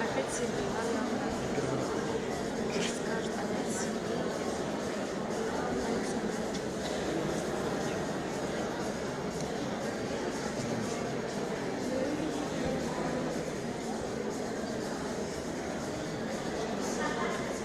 Опять Сергей. Скажет опять Сергей. Александрович.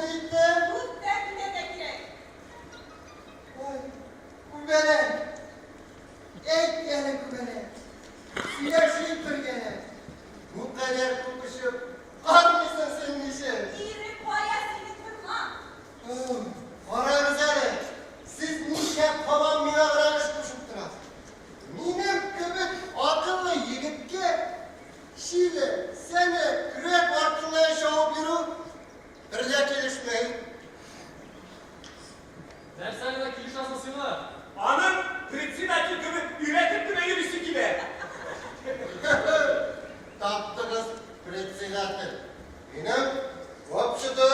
киттем. Күптән китәргә кирәк. Ой, күбәләк. Әйт әле, күбәләк. Сөйләшик бергәләп. Бу кадәр күп очып, армыйсың син ничек? Ире кая синең торма? Карагыз әле, сез нишләп һаман миңа гына эш кушып торасыз? Минем кебек акыллы егеткә чиле, сәне, көрәк артыннан чабып йөрү бер дә килешми. Нәрсә генә килешә соң сиңа? Аның председатель кебек өйрәтеп кенә йөрисе килә. Таптыгыз председатель. Минем вообще-то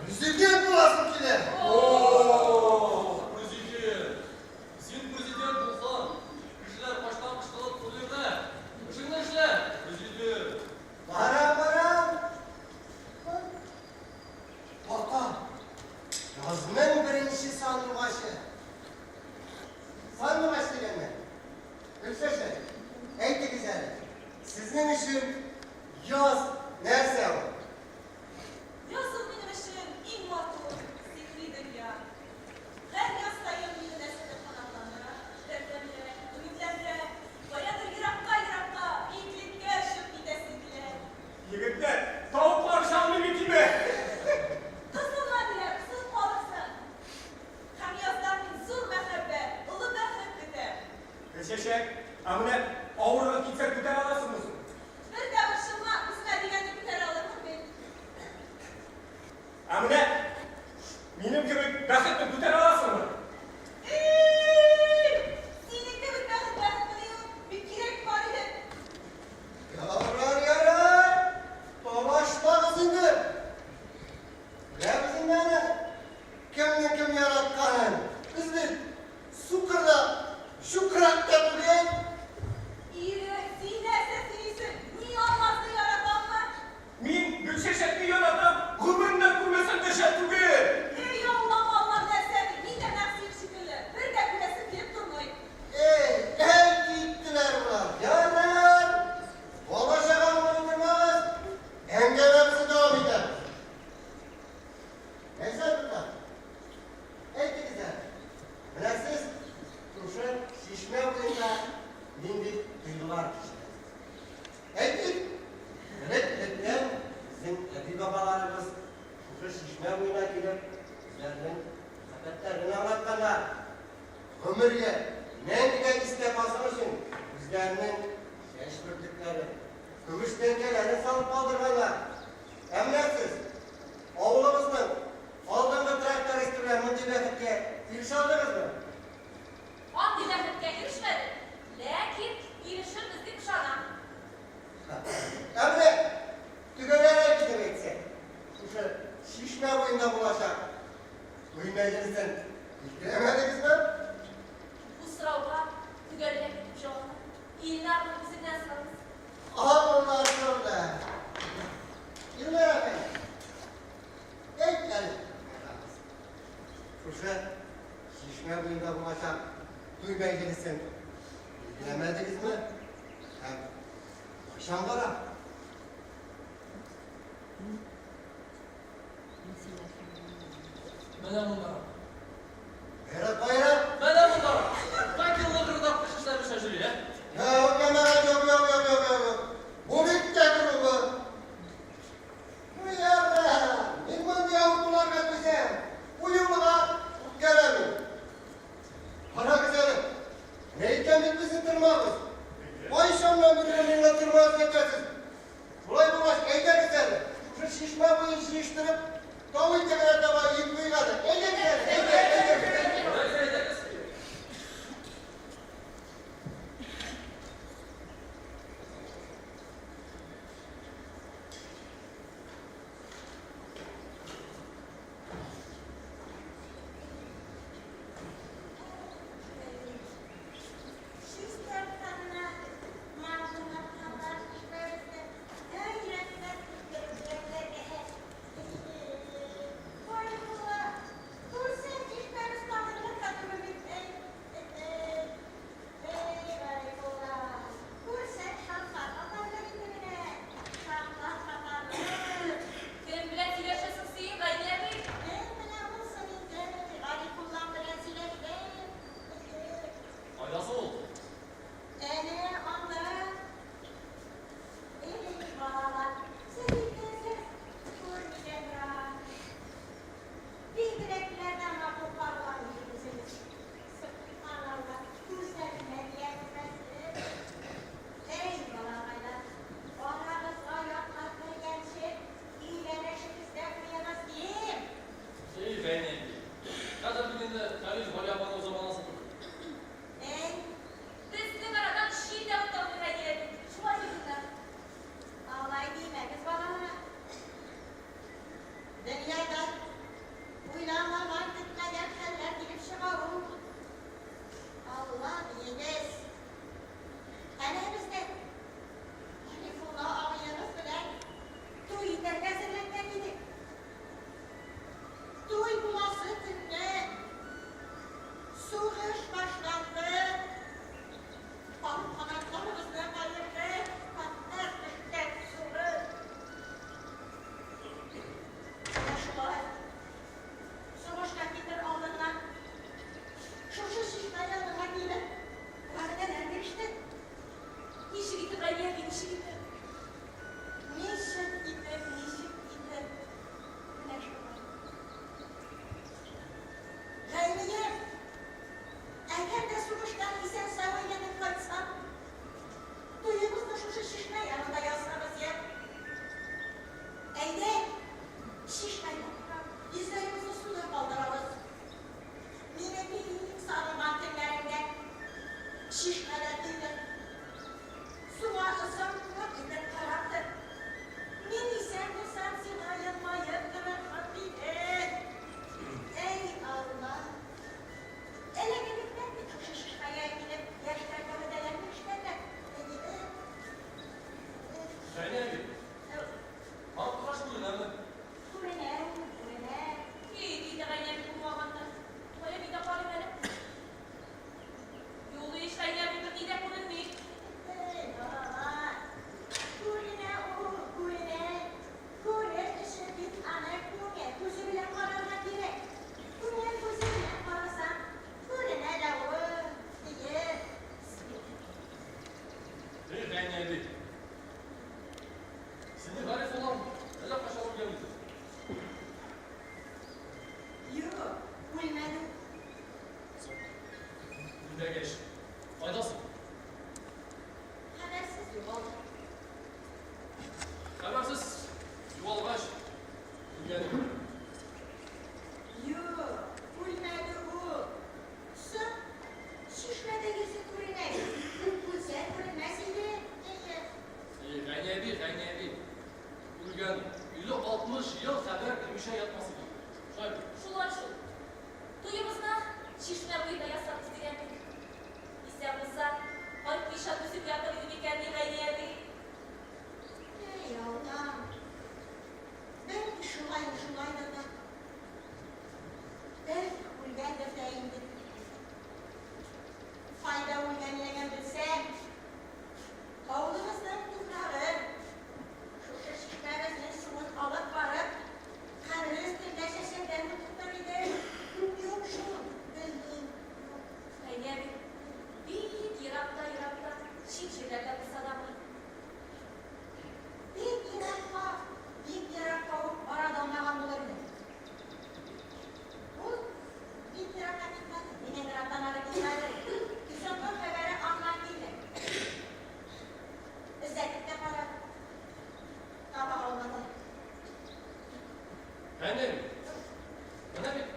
президент буласым килә. О, президент! Син президент булсаң, кешеләр качтан кычкырып түгел дә. Эшеңне эшлә, президент! Бара, барам. Бака. Язның беренче сандугачы. Сандугач дигәннән. Гөлчәчәк, әйтегез әле, сезнең өчен яз нәрсә ул? Яз ул минем өчен иң матур, сихри дөнья. Һәр яз саен мине нәрсәдер канатландыра, дәртләндерә, өметләндерә. Каядыр еракка-еракка, биеклеккә очып китәсе килә. Егетләр, тавыклар чалмый бит инде. Кысылма, диләр, кысылып калырсың. Һәм яздан мин зур мәхәббәт, олы бәхет көтәм. Гөлчәчәк, ә менә авырга китсә күтәрә аласыңмы соң? Бер дә борчылма, үземә дигәнне күтәрә алырмын бит. Ә менә минем кебек бәхетне күтәрә аласыңмы? Эй! Синең кебек бәхет бәхетмени ул? Бик кирәк бар иде. Ярар, ярар. Талашмагыз инде. Беләбез инде аны. Кемне кем яратканын. Без бит сукыр да, чукрак та түгел. Ире, син нәрсә сөйлисең? Мин Алмазны яратаммы? Мин Гөлчәчәкне яратам, гомеремдә күрмәсәм дә шәп түгел. Эй, Аллам, Аллам, нәрсә бит? Мин дә нәкъ синең шикелле. Бер дә күрәсем килеп тормый. Эй, әй киттеләр болар. Ярар. Бала-чаганы уйнамагыз. Әңгәмәбезне дәвам итәбез. Нәрсә тотар? Әйтегез әле. Менә сез шушы чишмә буенда нинди тойгылар кичерәсез? Әйтик, элек-электән безнең әби-бабаларыбыз шушы чишмә буена килеп, үзләренең мәхәббәтләрен аңлатканнар. Гомергә, мәңгегә истә калсын өчен үзләренең чәч бөртекләрен, көмеш тәңкәләрен салып калдырганнар. Ә менә сез авылыбызның алдынгы трактористы белән мондый бәхеткә ирешә алдыгызмы? Андый бәхеткә ирешмәдек, ләкин ирешербез дип ышанам. Ә менә төгәлрәк итеп әйтсәк, шушы чишмә буенда булачак туй мәҗлесен билгеләмәдегезме? Бу сорауга төгәлрәк итеп җавапны Илнарның үзеннән сорагыз. Аңлашылды. Илнар әфәнде, әйт әле, шушы чишмә буенда булачак туй мәҗлесен билгеләмәдегезме? Һәм кайчан бара? Менә монда. Байрак, байрак! Менә монда. Факел лыгырдап эш эшләмичә йөри, ә? Юк, җәмәгать, юк, юк, юк, юк, юк, юк. Бу бик тә грубо. Ну, ярар, мин мондый авыртуларга түзәм. Бу юлы үпкәләмим. Карагыз әле, менә икән бит безнең тырмабыз. Кайчаннан бирле миңа тырма эзләтәсез? Шулай булгач, әйдәгез әле, шушы чишмә буен җыештырып, тау итәгенә таба өеп куйыйк әле. Әйдәгез әле, әйдә, әйдәгез, әйдә. Әйдә, әйдәгез. үлгән, 50-60 ел хәбәр белмичә ятмас иде. Шулай бит? Шулай шул. Туебызны чишмә буенда ясарбыз дигән идек. Исән булса, кайтмыйча түзеп ятыр иде микәнни Гайни әби? Әй, Аллам! Бәлки шулай шулайдыр да. Бәлки үлгәндер дә инде. Кайда үлгәнлеген белсәм, авылыбызның туфрагын, шушы чишмәбезнең суын алып барып, кабере өстендә чәчәкләр утыртыр идем. Юк шул, белмим, юк. Гайни әби, бик еракта-еракта, чит җирләрдә булса дамы? Бик еракка, бик еракка ук бара да алмаган булыр иде. Ул бик еракка китмәде, Ленинградтан ары китмәде. Соңгы хәбәре аннан килде. Эзләтеп тә карады. Таба алмады. Әнә бит. Менә бит.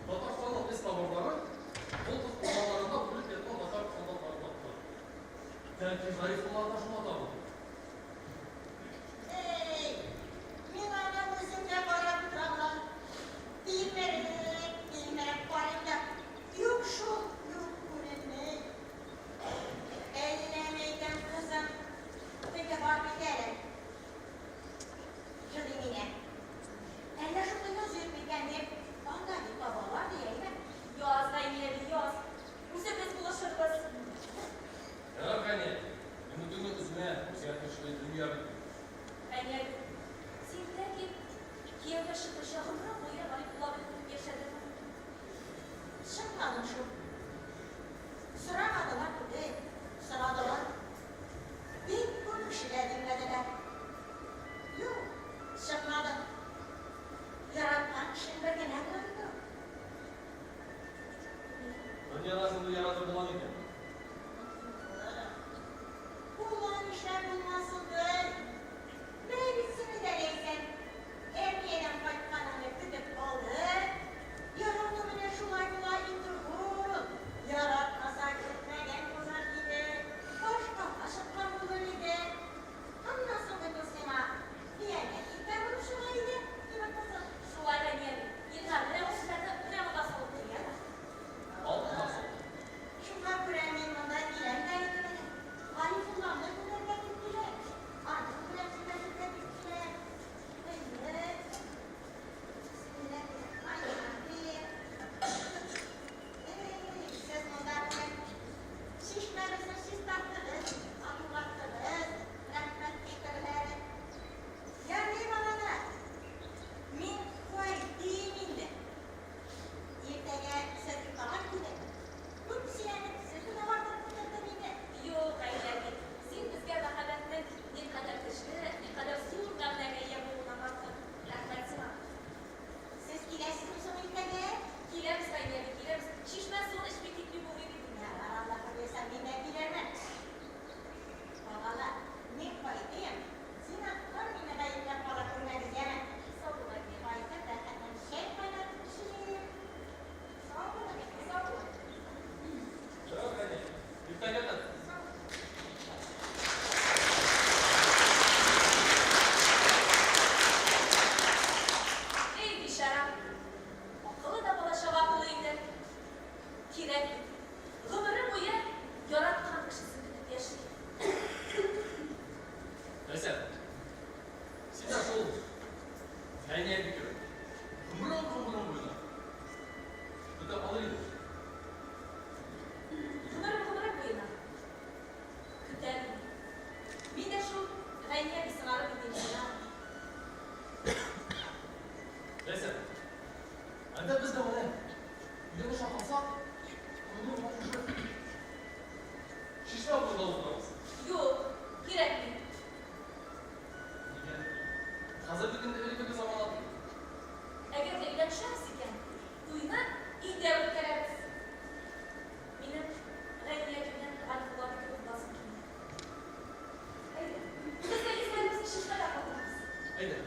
Татарстанның эзтабарлары Волхов урманнарында үлеп яткан татар солдатларын таптылар. Бәлки Гарифулла да шунда табылды. Әй, мин аны үзем дә карап утырам ла. Тилмереп, тилмереп карыйм да. Юк шул, юк күренми. Әллә мәйтәм, кызым, теге бар бит әле. Елый мине. Әллә шундый йөзек микән дип, анда бит табалар ди, әйме? Яз, Гайни әби, яз. Үзебез булышырбыз. Ярар, Гайни әби, өметеңне өзмә, үзгәртмешли дөнья бит бу. Гайни әби, син тәки кияүгә чыкмыйча гомерең буе Гарифулла белән көтеп яшәдеңме? Чыкмадым шул. Сорамадылар түгел, сорадылар. Бик күп кешегә димләделәр. Юк, чыкмадым. Яраткан кешең бер генә була бит ул. Дөньяда шундый ярату була микән? Була, нишләп булмасын, бел. Менә бит сине дә Ләйсән армиядән кайтканыңны көтеп алды. Ярату менә шулай була инде ул. Яратмаса, көтмәгән булыр иде, башкага чыккан булыр иде. Аннан соң бит ул сиңа кияүгә киткән булып чыга иде, кибер кызым. Шулай да, әни, Илнар, менә бу сүзләрне менә монда салып куй, яме? Алтынга салды. Шуңа күрә мин монда киләм дә инде менә. Гарифулланы күрергә дип киләм. Аның белән сөйләшергә дип киләм. Әйе. Бисмиллаһир-рахманир-рахим. Әй, сез монда бүген чишмәбезне чистарттыгыз, матурлаттыгыз. Рәхмәт төшкерләре. Ярый, балалар. Мин кайтыйм инде. Иртәгә сез йоклаган килеп, күп сөйләнеп, сезне дә ватып утырдым инде. Юк, Гайни әби, син безгә мәхәббәтнең никадәр көчле, никадәр зур мәгънәгә ия булуын аңлаттың. Рәхмәт сиңа. Сез киләсезме соң иртәгә? Киләбез, Гайни әби, киләбез. Чишмә суын эчми китми булмый бит. Ярар, Аллаһы боерса, мин дә килермен. Балалар, мин кайтыйм. Зинһар, мине гаепләп кала күрмәгез, яме. Сау бул, Гайни әби. Кайтып, рәхәтләнеп чәй кайнатып эчерим. Сау булыгыз. Сау бул. Ярар, Гайни әби, иртәгә тә. Сау. Эй, бичара! Акылы да балачага акылы инде. Кирәк бит. Гомере буе яраткан кешесен көтеп яши. Ләйсән, син дә шул Гайни әби кебек гомерең-гомерең буена көтә алыр идең. Гомерем-гомерем буена көтәм мин. Мин дә шул Гайни әби сыңары бит инде. Ләйсән, әйдә без дә менә өйләнешә калсак, туйны менә шушы чишмә буенда уздырабыз. Юк, кирәкми. Нигә? Хәзер бит инде элеккеге замана түгел. Әгәр дә өйләнешәбез икән, туйны өйдә үткәрәбез. Минем Гайни әби белән Гарифулла абый кебек буласым килми. Әйдә, без дә йөзләребезне чишмәдә катырабыз. Әйдә.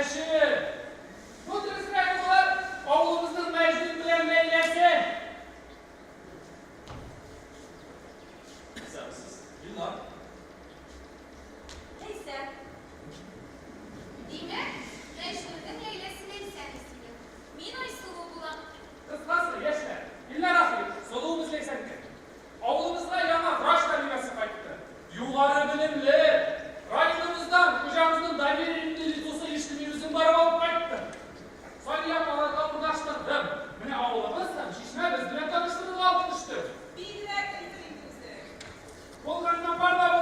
Киңәшче. Бу дөресрәге булыр, авылыбызның Мәҗнүн белән Ләйләсе. Исәнмесез, Илнар. Ләйсән. Димәк, Мәҗнүннең Ләйләсе Ләйсән исемле. Мин Айсылу булам. Кыскасы, яшьләр, Илнар ахый, сылуыбыз Ләйсәнкә. Авылыбызга яңа врач табибәсе кайтты. Югары белемле. Районыбыздан хуҗабызның доверенный лицосы ише мин үзем барып алып кайттым. Сания апаларга урнаштырдым. Менә авылыбыз һәм чишмәбез белән таныштырырга алып төштем. Бигрәк әйтер инде үзе. Булганнан бар да.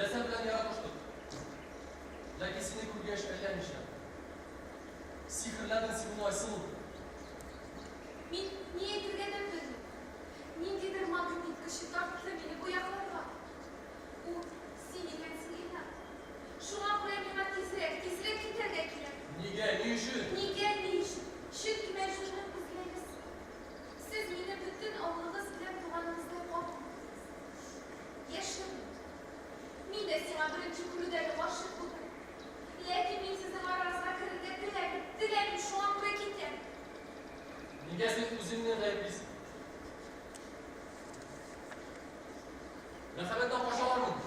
Ләйсән белән яратыштык. Ләкин сине күргәч әллә нишләдем. Сихерләдең син мине, Айсылу. Мин ни әйтергә дә белмим. Ниндидер магнит көче тартты мине бу якларга. Ул син икәнсең, Илнар. Шуңа күрә миңа тизрәк, тизрәк китәргә кирәк. Нигә, ни өчен? Нигә, ни өчен? Чөнки Мәҗнүннең үз Ләйләсе. Сез мине бөтен авылыгыз белән туганыгыздай кабул иттегез. Яшермим. Мин дә сиңа беренче күрүдә үк гашыйк булдым. Ләкин мин сезнең арагызга керергә теләмим, теләмим, шуңа күрә китәм. Нигә син үзеңне гаеплисең? Мәхәббәттән качалармыни?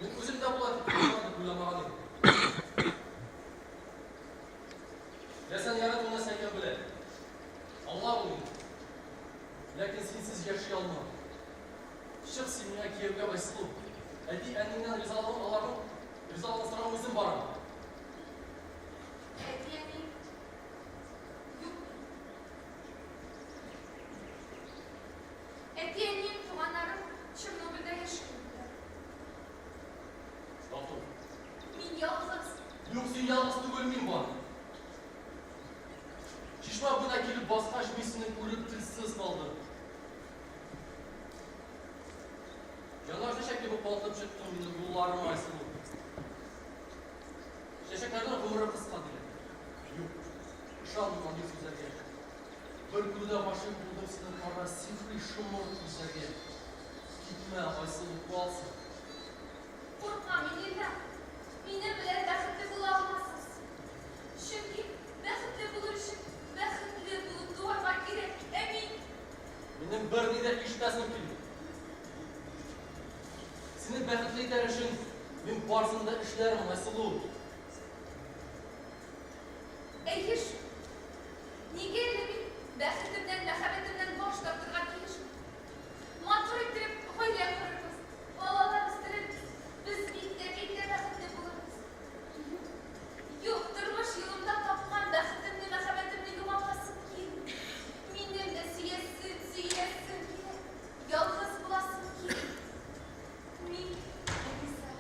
Мин үзем дә болай дип уйлар дип уйламаган идем. Ләйсән ярату нәрсә икән белә. Аңла бу мине. Ләкин синсез яши алмам. Чык син миңа кияүгә, Айсылу. Әти-әниеңнән ризалыгын аларның ризалыгын сорап үзем барам. Әти-әни юк минем. Әти-әнием, туганнарым Чернобыльдә яши инде. Тату. Мин ялгыз. Юк, син ялгыз түгел, мин бар. Чишмә буена килеп баскач, мин сине күреп телсез калдым. Янар чәчәк кебек балкып чыктың минем юлларыма, Айсылу. Чәчәкләрнең гомере кыска диләр. Юк, ышанмыйм андый сүзләргә. Бер күрүдә гашыйк булдым синең кара сихри шомырт күзләргә. Китмә, Айсылу, кал син. Куркам мин, Илнар. Минем белән бәхетле була алмассың син. Чөнки бәхетле булыр өчен бәхетле булып туарга кирәк. Ә мин. Минем берни дә ишетәсем килми. Сине бәхетле итәр өчен мин барысын да эшләрмен, Айсылу. Әйе шул. Нигә әле мин бәхетемнән, мәхәббәтемнән баш тартырга тиешмен? Матур иттереп гаилә корырбыз, балалар үстерербез. Без бик тә, бик тә бәхетле булырбыз. Юк, юк, тормыш юлымда тапкан бәхетемне, мәхәббәтемне югалтасым килми. Минем дә сөясем, сөеләсем килә. Ялгыз буласым килми. Мин риза.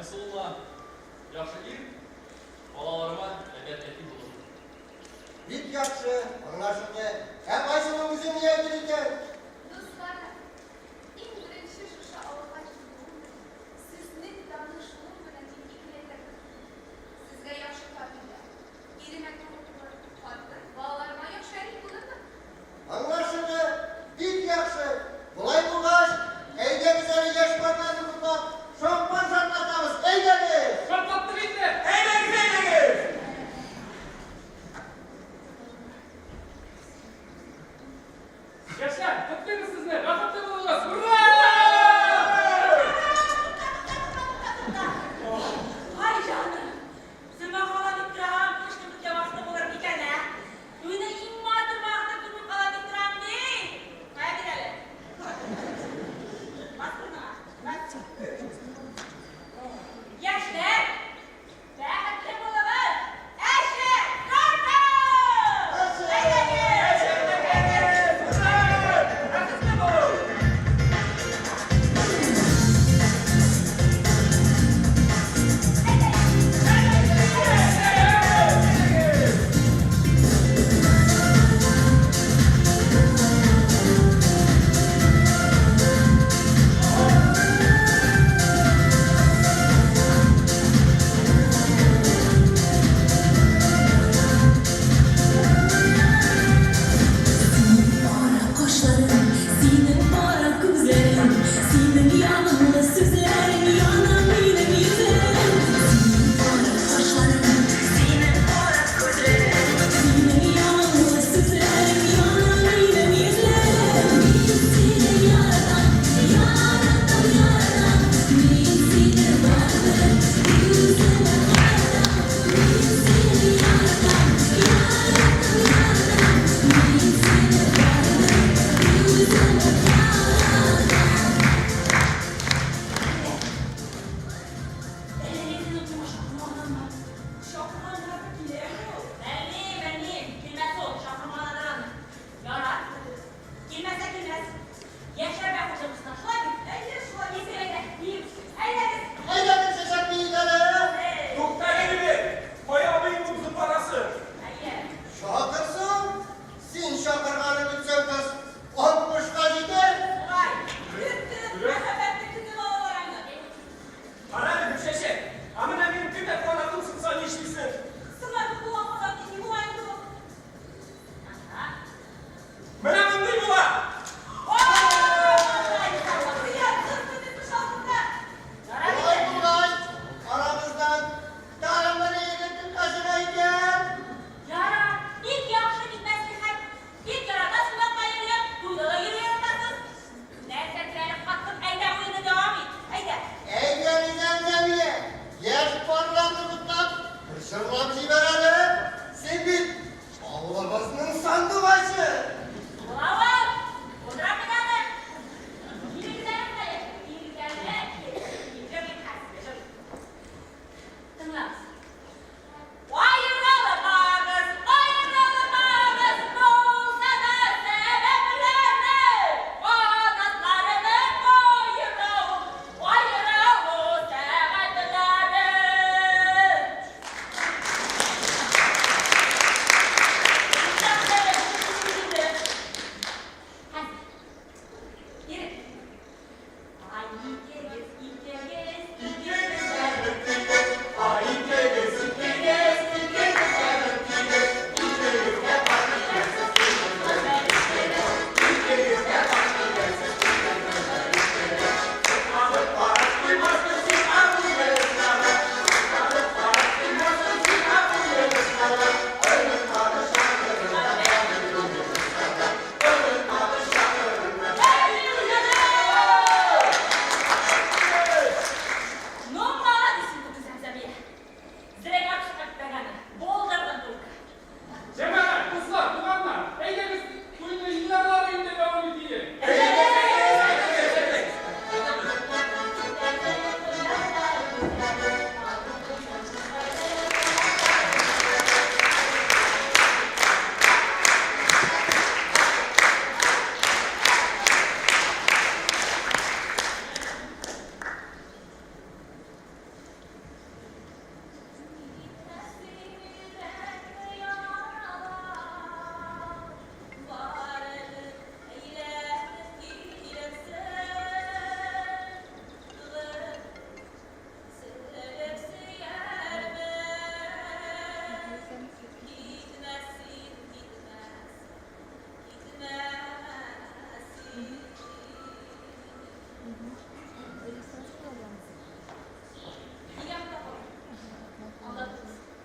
Айсылуыма яхшы ир, балаларыма әйбәт әти булырмын. Бик яхшы, аңлашылды. Ә Айсылу үзе ни әйтер икән? Дусларым, иң беренче шушы авылга килүем белән, сезнең танышуым белән мин икеләтә бәхетле. Сезгә яхшы табибә, иремә тугры хатын, балаларыма яхшы әни булырмын. Аңлашылды, бик яхшы. Болай булгач, әйдәгез әле яшь парларны котлап, шампан шартлатабыз, әйдәгез! Шартлаттык инде! Әйдәгез, әйдәгез! Яшьләр,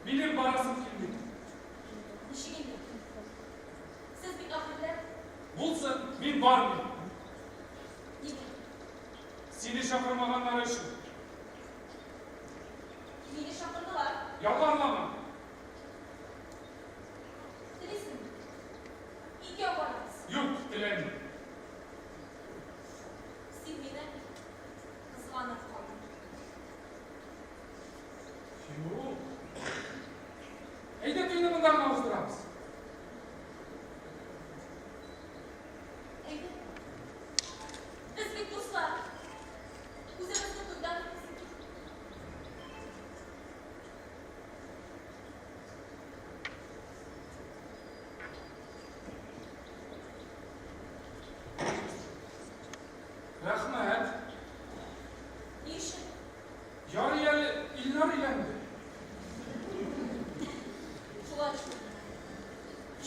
Минем барасым килми. Ничек инде? Сез бит ахирләр. Булсын, мин бармыйм. Нигә? Сине чакырмаганнары өчен. Мине чакырдылар. Ялганлама. Телисеңме? Икәү барабыз. Юк, теләмим. Син мине кызганып калдың. Юк. Әйдә туйны монда гына уздырабыз. Әйдә. Без бит дуслар. Үзебезне туйдан үткәзик. Рәхмәт. Ни өчен? Ярый әле Илнар өйләнде. Шулай шул.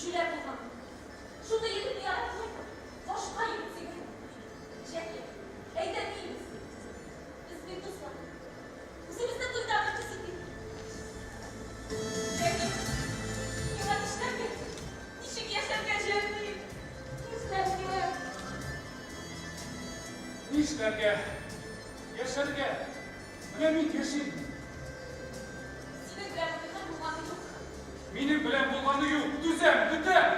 Җүләр булган. Шундый егетне яратмый, башка егет сөйгән. Җәке, әйдә биибез. Без бит дуслар. Үзебезне туйда үткәзик бит. Җәке, миңа нишләргә? Ничек яшәргә, Җәмил? Нишләргә? Нишләргә? Яшәргә. Менә мин яшим. Синең белән миңа булганы юк. Минем белән булганы юк. Түзәм, көтәм.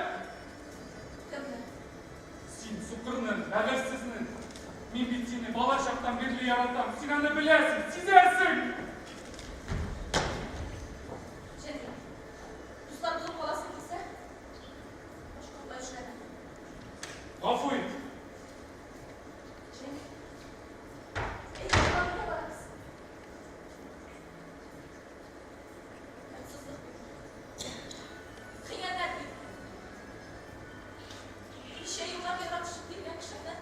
Кемне? Син сукырны, бәгырьсезне. Мин бит сине бала чактан бирле яратам. Син аны беләсең, сизәсең. Җәмил, дуслар булып каласың килсә, башка болай эшләмә. Гафу ит. Җәмил, әйдә, кая барабыз? Оятсызлык бит. Хыянәт бит. Ничә еллар яратышып йөргән кешеңне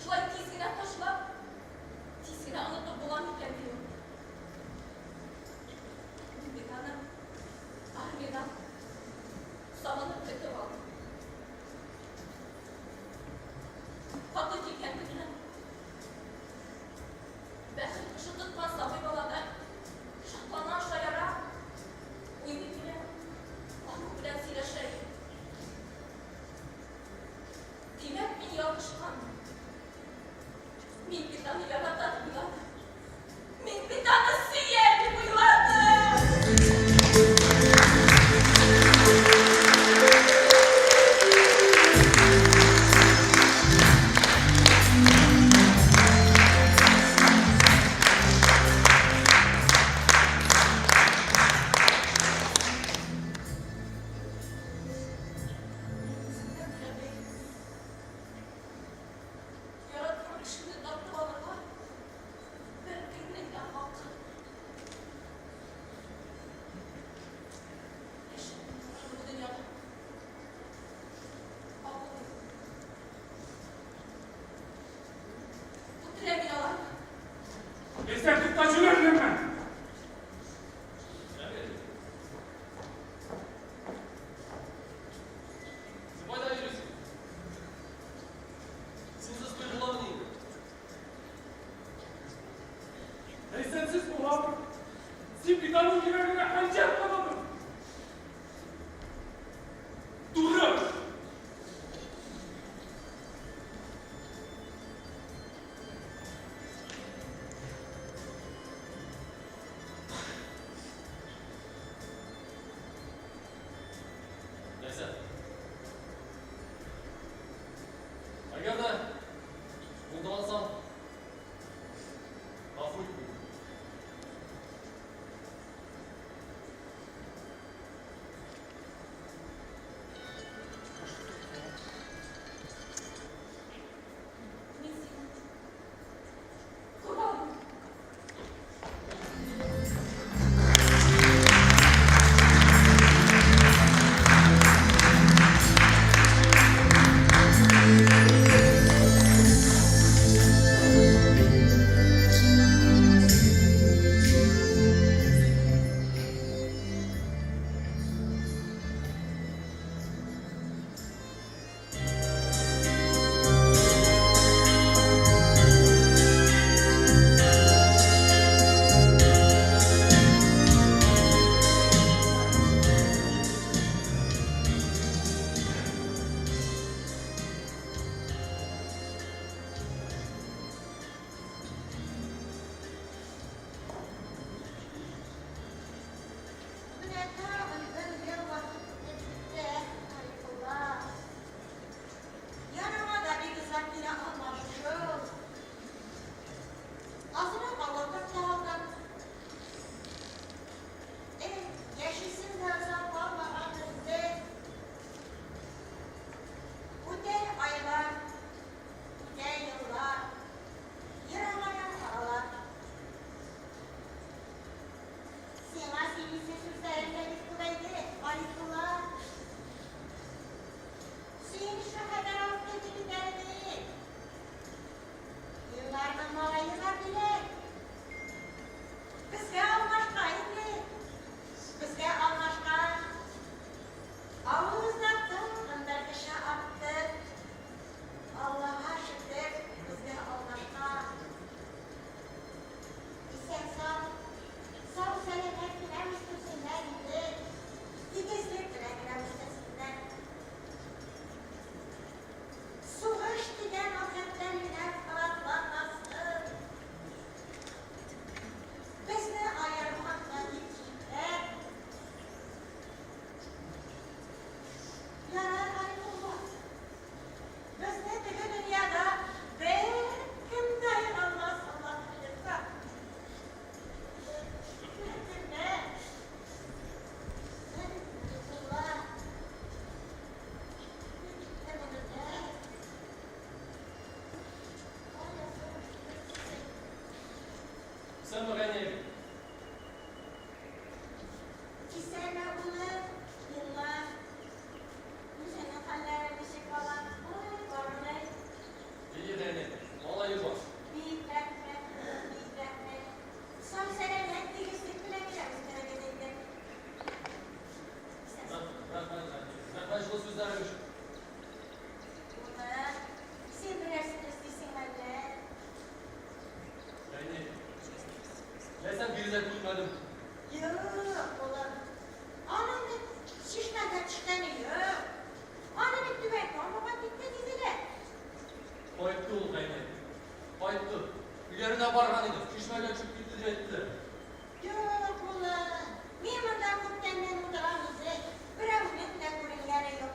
шулай тиз генә ташлап, тиз генә онытып була микән дим. Мин бит аны армиядән сагынып көтеп алдым. Хаты килгән көнне бәхет кошы тоткан сабый баладай шатлана, шаяра, уйный килә, аның белән сөйләшә идем. Димәк, мин ялгышканмын. Мин бит аны ярата дип уйладым. Мин бит аны сөя дип уйладым. Мин үземнән теләмәй, яраткан кешемне тартып алырга беркемнең дә хакы юк. Яшәп бу дөньяда. Акыл юк. Үтерәм мин аларны. Ләйсән, тукта, җүләрләнмә. Җәмил. Син кайда йөрисең? Синсез туй буламыни инде? Ләйсәнсез буламы? Син бит аның йөрәгенә хәнҗәр кададың. Дурак! Ләйсән. Әгәр дә булдыра алсаң, гафу ит мине. Сөйлисе сүзләрең дә бик күбәйде, Гарифулла. Сөенечле хәбәр алып килде бит әле мин. Илнарның малае бар, диләр. Безгә алмашка инде. Безгә алмашка. Авылыбызда тагын бер кеше артты. Аллага шөкер, безгә алмашка. Исән-сау, сау-сәламәт кенә үстерсеннәр инде. Тигезлек белән генә үстерсеннәр. Сугыш дигән афәттән генә канатланмасын. Безне аеру хакта бик җитәр. Ярар, Гарифулла. Безне теге дөньяда беркем дә аера алмас, Аллаһ боерса. Беркем дә. Гарифулла. Исәнме, Гайнәй? Исәнме, улым, Илнар. Үзеңнең хәлләрең ничек, балам? Ой, бармый. Әйе, Гайнәй, малае бар. Бик рәхмәт, улым, бик рәхмәт. Сау-сәламәт, тигезлек белән генә үстерегез инде. Исән-сау. Рәхмәт, Гайнәй. Рәхмәт җылы сүзләрең өчен. Улым, син берәрсен эзлисеңме әллә? Гайнәй, Ләйсән биредә күрмәдем. Юк, улым. Аның бит чишмәгә төшкәне юк. Аны бит Түбән Камага китте диделәр. Кайтты ул, Гайнәй. Кайтты. Өйләренә барган иде. Чишмәгә төшеп китте дип әйттеләр. Юк, улым. Мин монда күптәннән утырам инде. Берәүнең дә күренгәне юк.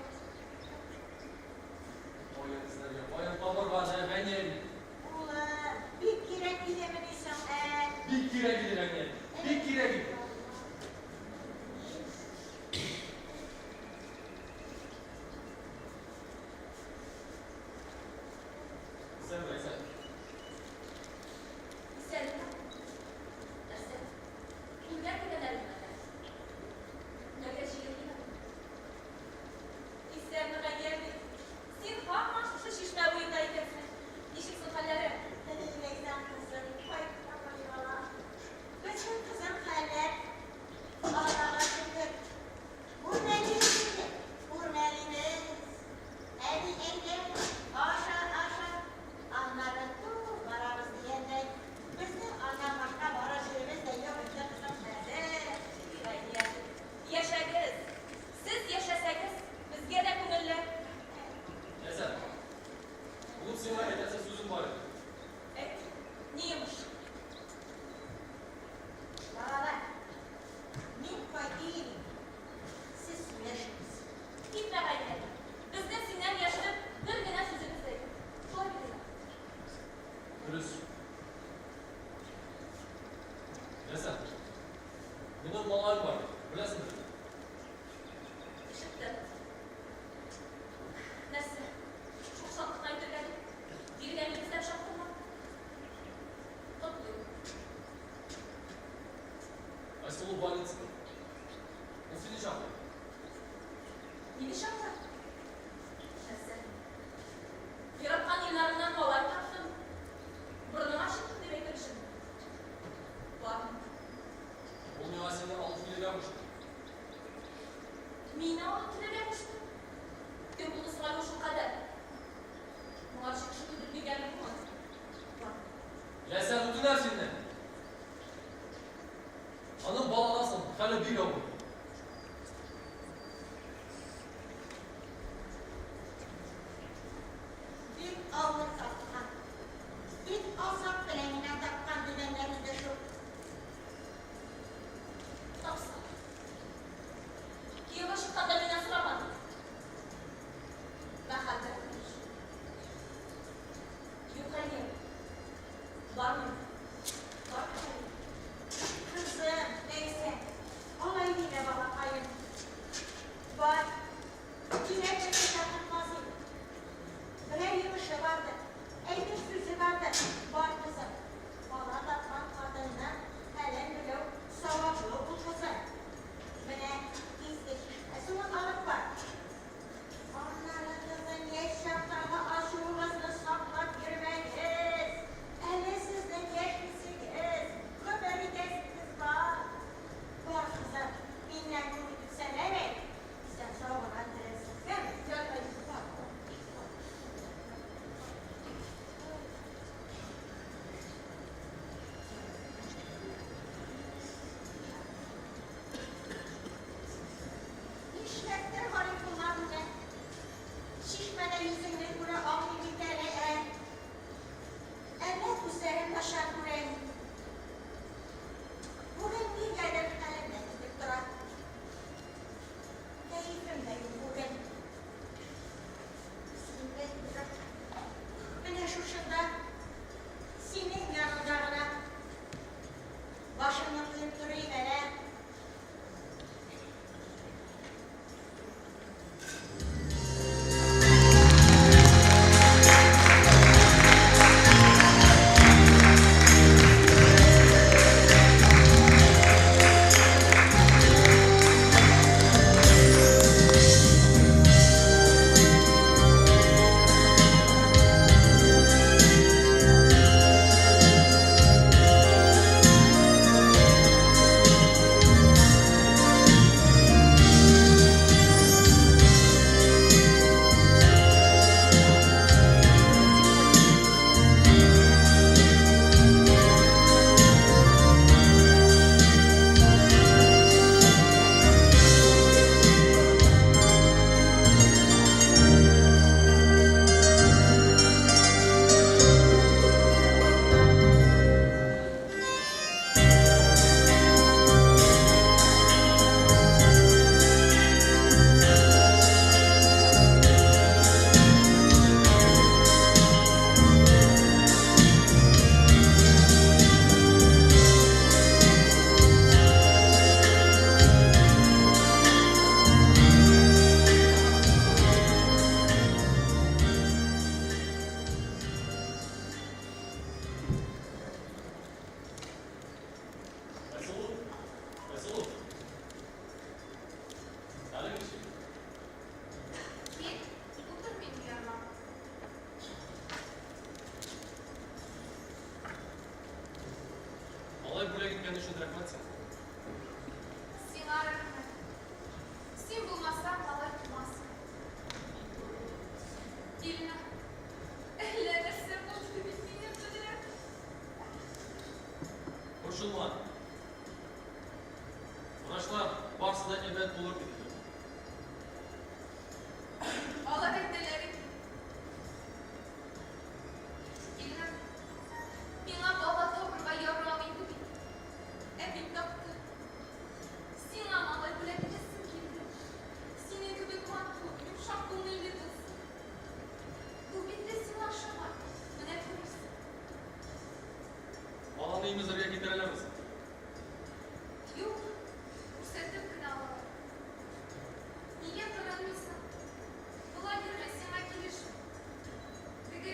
Каян эзләргә, каян табарга, Гайнәй? Улым, бик кирәк идемени соң, ә? Бик кирәк иде, Гайнәй. Бик кирәк иде. Исәнме, Ләйсән? Исәнме? Нәрсә? Кемгә дигән әле мәгәр? Нәргә җыелмыйм? Исәнме, Гайнәй? Син һаман шушы чишмә буенда икәнсең. Ничек соң хәлләрең? Ләйсән кызым, кайттыңмыни, балам? Безнең кызым хәлләр. Аллага шөкер. Үрмәлибез инде, үрмәлибез. Әби әйдә, аша, аша. Аннары туп барабыз дигәндәй. Безнең аннан башка барыр җиребез дә юк инде, кызым, хәзер. Гайния, яшәгез. Сез яшәсәгез, безгә дә күңелле. Ләйсән, улым, сиңа әйтәсе сүзем бар иде. Әйт, ни йомыш? Балалар, мин кайтыйм. Сез сөйләшегез. Китмә, Гайния. Безнең синнән яшереп бер генә сүзебез дә юк. Шулай бит, Илнар? Дөрес. Ләйсән, минем малаем бар, беләсеңдер. Ишеттем. Нәрсә? Шул шатлыкны әйтергә дип, бирегә мине эзләп чаптыңмы? Котлыйм. Айсылу больницада. Ул сине чакыра. Мине чакыра? Нәрсә? Яраткан Илнарыңнан малай таптым. Борыныңа чыктым дип әйтер өчен. Бармыйм. Ул миңа сине алып килергә кушты. Мине алып килергә кушты? Кем булды соң әле ул шулкадәр? Моңарчы кеше көтеп биргәне булмады. Бармыйм. Ләйсән, үтенәм синнән. Аның баладан соң хәле бик авыр. Бик авыр тапкан. Бик азап белән генә тапкан дигәннәр иде шул. Тапсын. Кияүгә чыкканда миннән сорамады. Мәхәббәт имеш. Юк, әнием. Бармыйм. Бармыйм, әнием. Кызым, Ләйсән, алай димә. Врачлар барсы да әйбәт булыр диделәр. Алар әйтәләр икән. Илнар, миңа бала табырга ярамый иде бит. Ә мин таптым. Сиңа малай бүләк итәсем килде. Синең кебек матур, йомшак күңелле булсын. Бу бит тә сиңа ошаган. Менә күрерсең. Баланы имезергә китерәләрме соң? Юк, күрсәтеп кенә алалар. Нигә кырынмыйсың? Болай йөрмә, сиңа килешми. Теге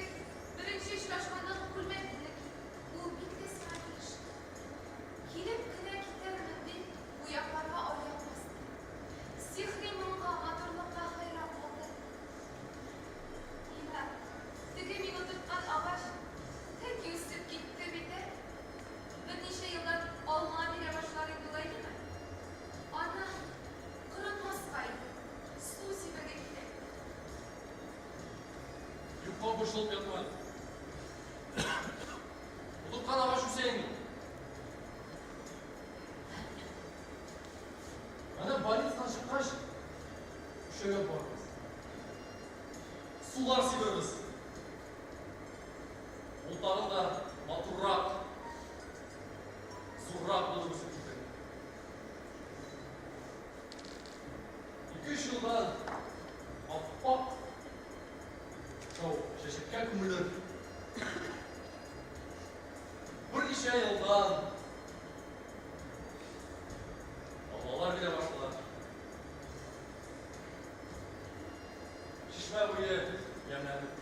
беренче очрашкандагы күлмәгеңне ки. Ул бик тә сиңа килешә. Килеп кенә китәрмен дип, бу якларга аяк бастым. Сихри моңга, матурлыкка хәйран калдым. Илнар, теге мин утырткан агач тәки үсеп китте бит, ә? Берничә елдан алма бирә башлар инде ул, әйеме? Аны корытмаска иде, су сибәргә кирәк. Юкка борчылып ятма әле. Утырткан агач үсә инде. Менә больницадан чыккач, өчәүләп барырбыз. Сулар сибербез. Ул тагын да матуррак, зуррак булып үсеп китер. Ике-өч елдан ап-ак шау чәчәккә күмелер. Берничә елдан алмалар бирә башлар. Чишмә буе ямьләнеп.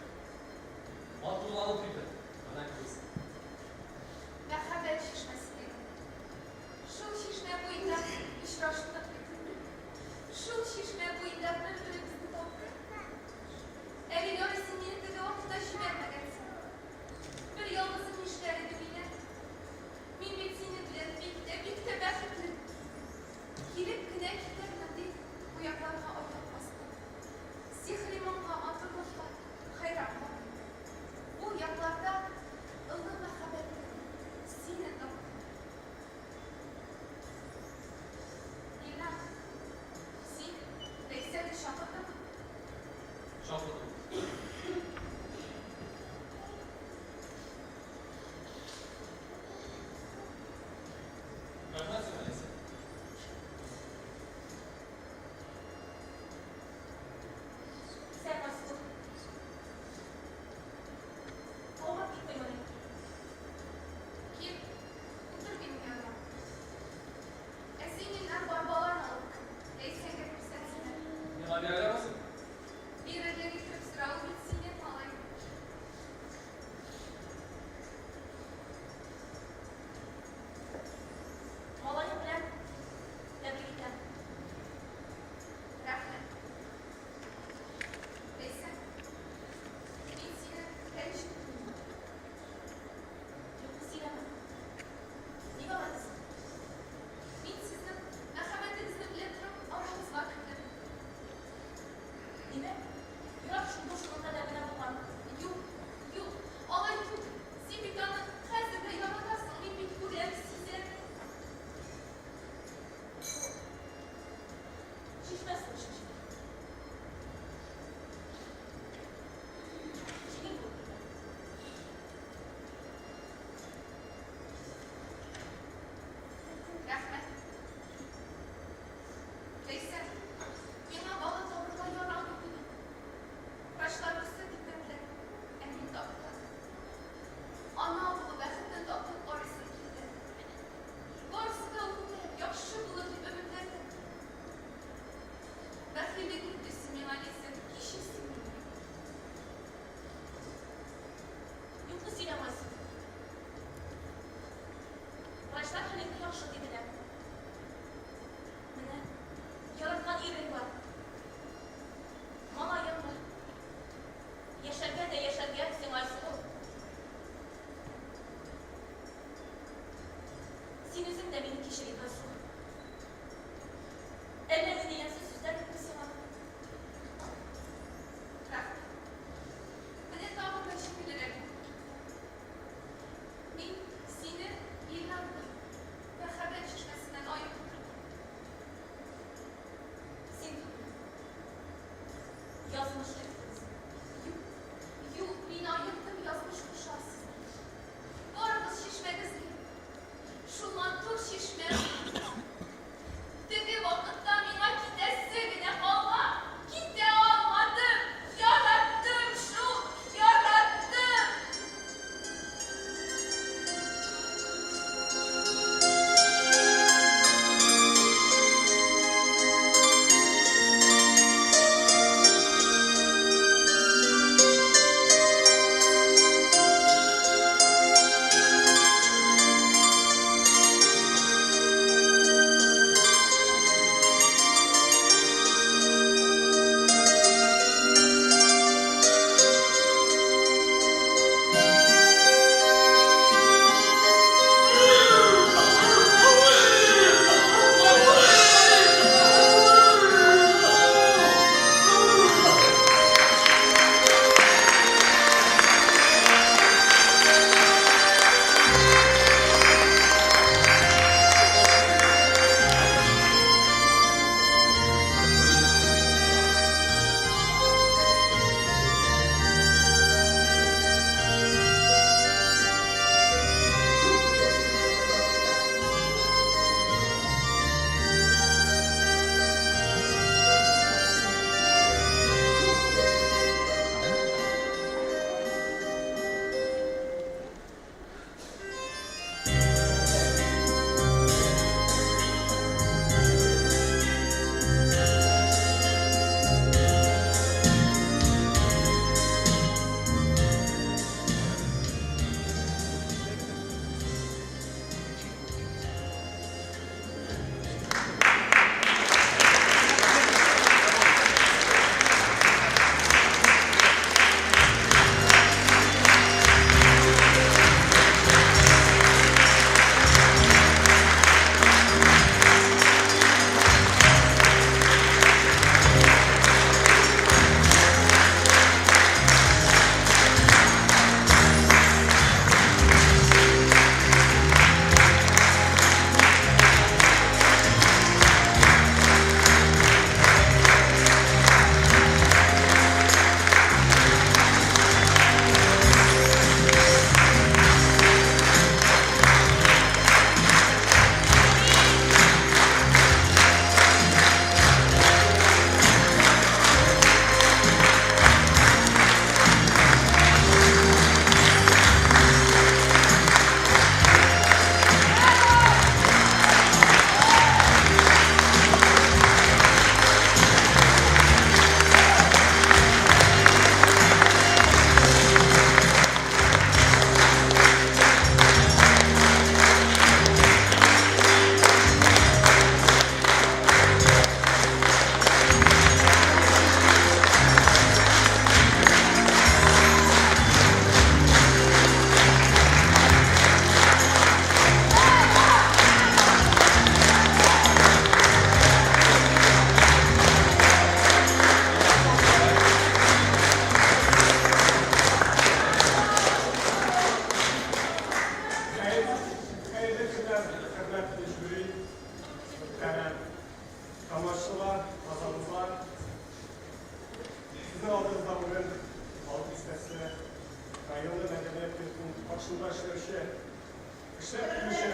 Эшләп килүче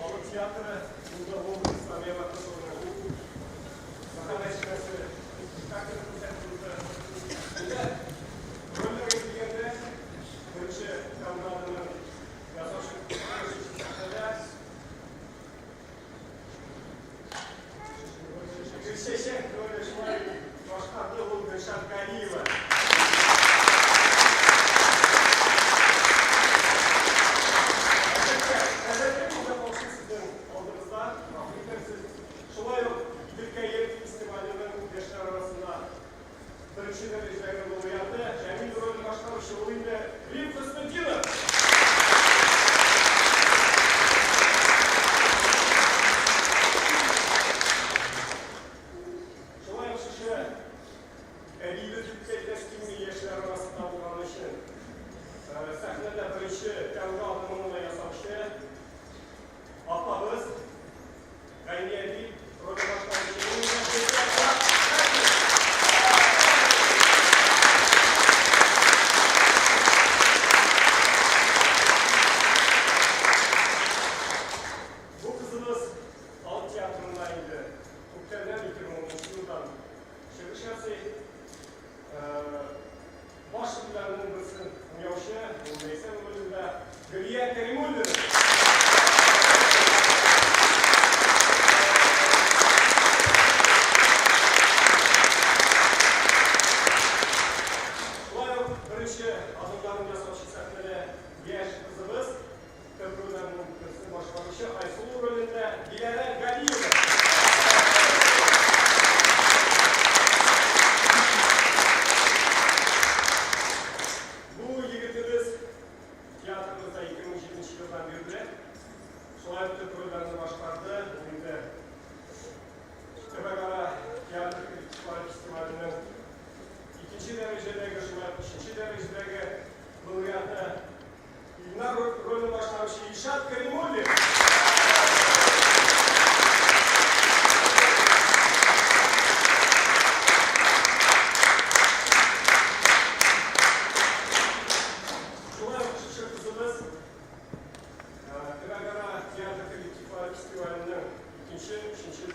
халык театры, ул да образ Самия Вәккасованың Мәхәббәт чишмәсе спектаклен күрсәтеп узды. Инде рольләргә килгәндә, беренче тәүге адымын ясаучы сәхнәдә Гөлчәчәк роле шулай башкарды ул Гөлшат Галиева. Әлбәттә, хәзерге көндә калсын сезнең алдыгызда, гафу итәрсез. Шулай ук Иделкәем фестиваленең яшьләр арасында беренче дәрәҗәдәге лауреаты, Җәмил ролен башкаручы ул инде Рим Хөснетдинов. Шулай ук шушы әбиебез дип тә әйтәсе килми, яшьләр арасында булганы өчен сәхнәдә беренче тәүге адымын гына ясаучы апабыз Гайни әби ролен башкаручы ул инде Зөлфия Хәким. Бу кызыбыз халык театрында инде күптәннән, 2010 елдан чыгыш ясый. Баш рольләрнең берсен уйнаучы, ул Ләйсән ролендә Гөлия Кәримуллина. Шулай ук беренче адымнарын ясаучы сәхнәдә яшь кызыбыз, төп рольләрнең берсен башкаручы Айсылу ролендә Диләрә Галиева. Бу егетебез театрыбызда 2007 елдан бирле шулай ук төп рольләрне башкарды. Ул инде Төбәкара театр коллективлары фестиваленең икенче дәрәҗәдәге, шулай ук өченче дәрәҗәдәге лауреаты. Илнар ролен башкаручы Илшат Кәримуллин. Шулай ук шушы кызыбыз Төбәкара театр коллективлары фестиваленең икенче, өченче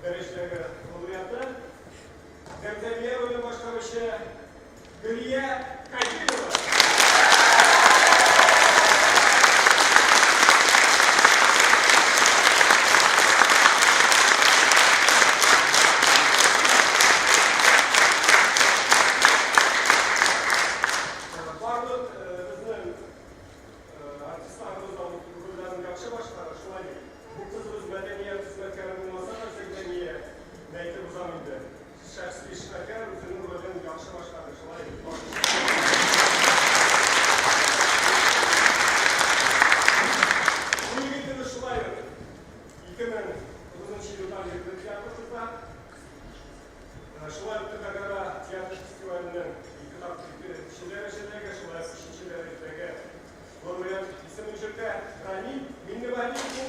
дәрәҗәдәге лауреаты. Зәмзәмия ролен башкаручы Гөлия Кадирова. Барлык безнең Артистларыбыз да рольләрен яхшы башкара, шулай бит. Бу кызыбыз мәдәният хезмәткәре булмаса да, Зәйдәния не әйтеп узам инде. Шәхси эшмәкәр үзенең ролен яхшы башкарды, шулай бит. Бу егетебез шулай ук 2009 елдан бирле театрыбызда. Шулай ук төбәкара театр фестиваленең ике тапкыр икенче дәрәҗәдәге, шулай ук өченче дәрәҗәдәге лауреат исемен йөртә Рамил Миңневәли улы.